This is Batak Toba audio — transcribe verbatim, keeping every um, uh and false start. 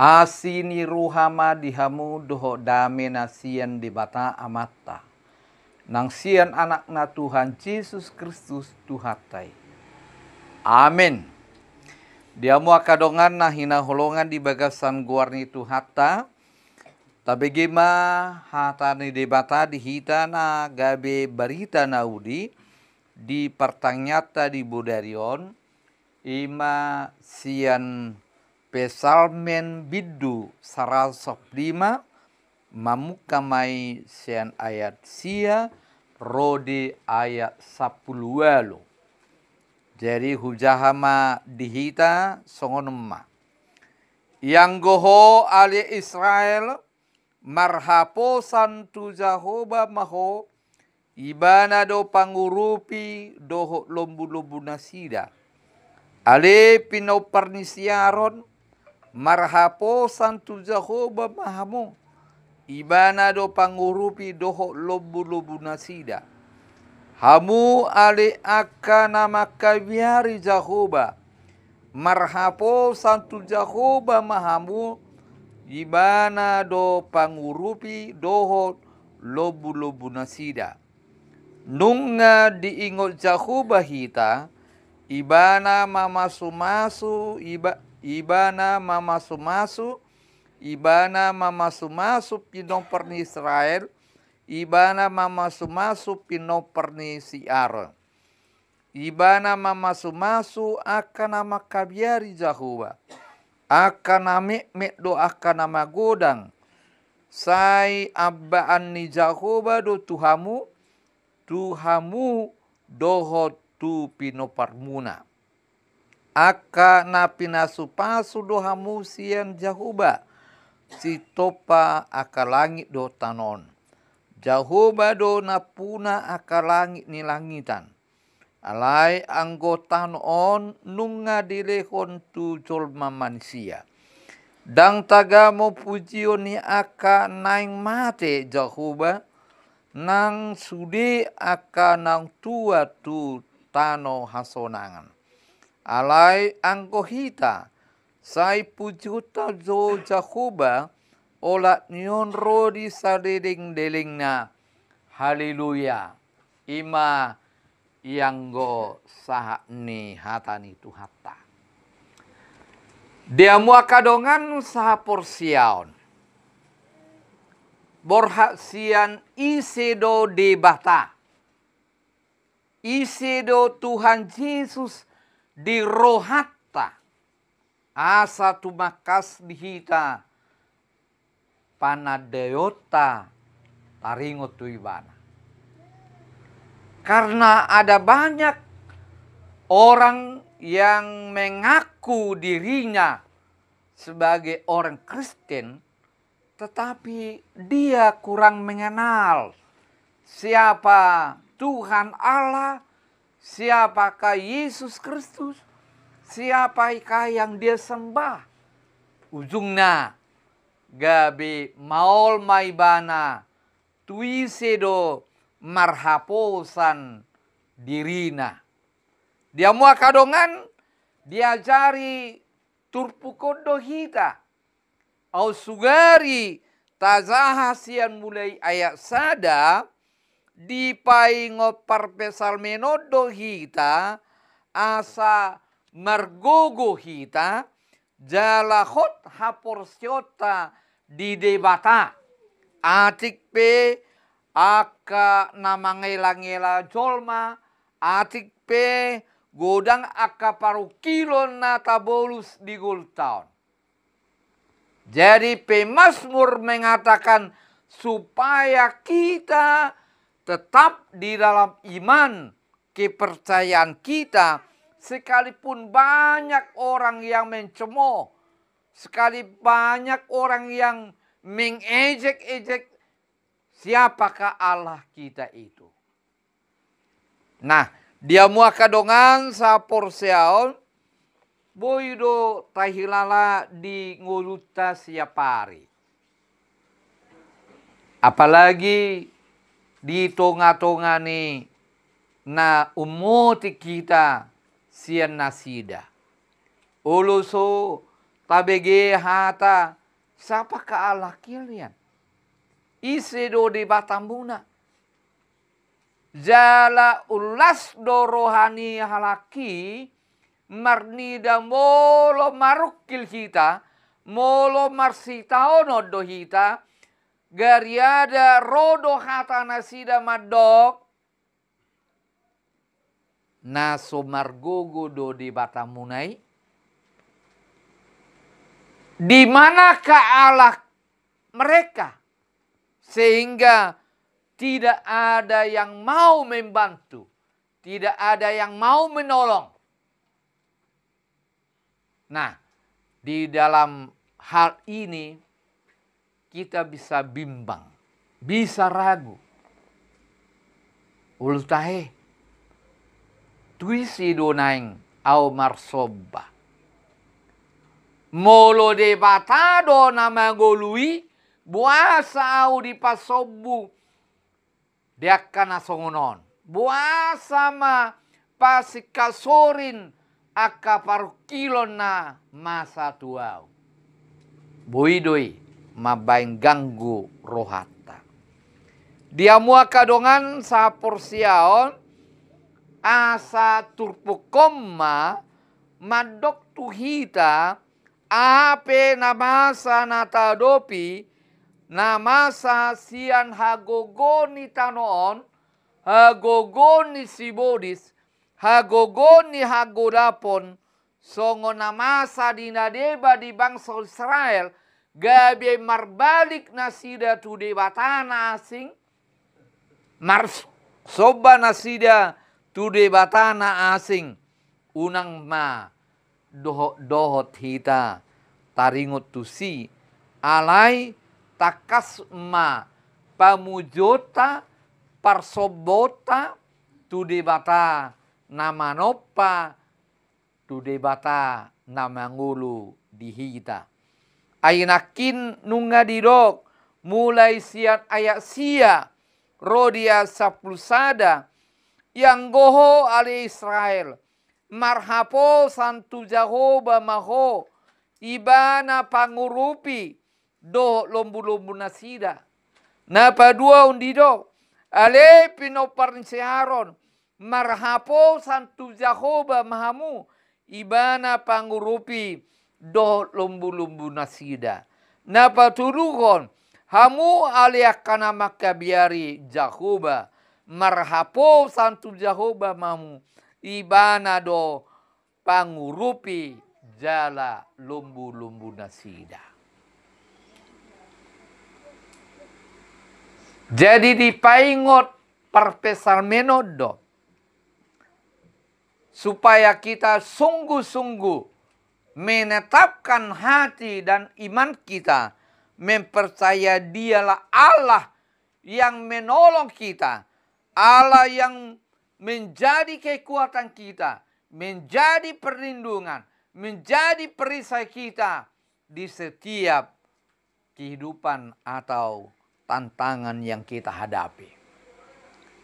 Asi ni roha ma di hamu dohot dame na sian Debata Amanta, nang sian Anakna Tuhan Jesus Kristus Tuhanta i. Amen. Di hamu angka dongan na hinaholongan di bagasan goar ni Tuhanta, tabege ma hata ni Debata di hita na gabe barita na uli di partangianganta di bodari on, i ma sian Psalmen bindu saratus sampulu lima, mamungka ma i sian ayat sia ro di ayat sampulu ualu. Jadi hujaha ma di hita songon on ma. Ianggo ho ale Israel, marhaposan tu Jahowa ma ho, Ibana do pangurupi dohot lombu-lombu nasida. Ale pinompar ni si Aron, marhaposan tu Jahowa ma hamu, Ibana do pangurupi dohot lombu-lombu nasida. Hamu ale angka na mangkabiari Jahowa, marhaposan tu Jahowa ma hamu, Ibana do pangurupi dohot lombu-lombu nasida. Nunga diingot Jahowa hita, Ibana mamasu-masu, iba, Ibana mamasu-masu, Ibana mamasu-masu pinompar ni Israel, Ibana mamasu-masu pinompar ni si Aron. Ibana mamasu-masu angka na mangkabiari Jahowa. Angka na metmet do angka na magodang. Sai ambaan ni Jahowa do tu hamu, tu hamu dohot tu pinomparmuna. Angka na pinasu-pasu do hamu sian Jahowa, sitompa angka langit dohot tano on. Jahowa do nampuna angka langit ni langitan. Alai anggo tano on nunga dilehon tu jolma manisia. Ndang tagamo pujion ni angka naeng mate Jahowa, nang sude angka naung tua tu tano hasonangan. Alai anggo hita, sai pujionta jo Jahowa, olat ni on ro di saleleng-lelengna. Haleluya. I ma ianggo sahat ni hata ni Tuhanta. Di hamu angka dongan sahaporseaon. Borhat sian ise do Debata. Ise do Tuhan Jesus di rohanta. Asa tumangkas di hita panandaionta taringot tu Ibana. Karena ada banyak orang yang mengaku dirinya sebagai orang Kristen, tetapi dia kurang mengenal siapa Tuhan Allah, siapakah Yesus Kristus, siapakah yang dia sembah. Ujungna, gabe maol ma ibana tu ise do marhaposan dirina. Di hamu angka dongan, diajari turpuk on do hita. Au sugari tajaha sian mulai ayat sada, dipaingot parpsalmen on do hita, asa margogo hita, jala hot haporseaonta di Debata. Atik pe angka na mangela-ngela jolma, atik pe godang angka parungkilon na tabolus di ngolunta on. Jadi pemazmur mengatakan supaya kita tetap di dalam iman, kepercayaan kita, sekalipun banyak orang yang mencemooh, sekali banyak orang yang mengejek-ejek, siapakah Allah kita itu? Nah, di hamu angka dongan sahaporseaon, boi do tahilala di ngolunta siap ari. Apalagi di tonga-tonga ni na umotik hita sian nasida. Olo so tabege hata, siapakah Allah kalian? Ise do Debatamuna? Jala las do roha ni halak i marnida molo marungkil hita, molo marsitaonon do hita, gariada ro do hata nasida mandok, na so margogo do Debatamuna i? Di manakah Allah mereka? Sehingga tidak ada yang mau membantu, tidak ada yang mau menolong. Nah, di dalam hal ini kita bisa bimbang, bisa ragu. Olo tahe, tu ise do naeng au marsomba? Molo Debata do na mangolu i, boasa au dipasombu di angka na songon on? Boasa ma pasingkasorin angka parungkilon na masa tu au? Boi do i mambaen ganggu rohanta. Di hamu angka dongan sahaporseaon, asa turpuk on ma mandok tu hita, aha pe na masa na taadopi, na masa sian hagogoon ni tano on, hagogoon ni sibolis, hagogoon ni hagodapon, songon na masa di na deba di bangso Israel, gabe marbalik nasida tu debata na asing, marsomba nasida tu debata na asing. Unang ma dohot-dohot hita taringot tusi, alai tangkas ma pamujonta, parsombaonta tu Debata na manompa, tu Debata na mangolu di hita. Ai nangkin nunga didok, mulai sian ayat sia ro di ayat sampulu sada, ianggo ho ale Israel, marhaposan tu Jahowa ma ho, Ibana pangurupi dohot lombu-lombu nasida. Na paduahon didok, ale pinompar ni si Aron, marhaposan tu Jahowa ma hamu, Ibana pangurupi dohot lombu-lombu nasida. Na patoluhon, hamu ale angka na mangkabiari Jahowa, marhaposan tu Jahowa ma hamu, Ibana do pangurupi jala lombu-lombu nasida. Jadi dipaingot parpsalmen on do, supaya kita sungguh-sungguh menetapkan hati dan iman kita, mempercaya Dialah Allah yang menolong kita, Allah yang menjadi kekuatan kita, menjadi perlindungan, menjadi perisai kita di setiap kehidupan atau tantangan yang kita hadapi.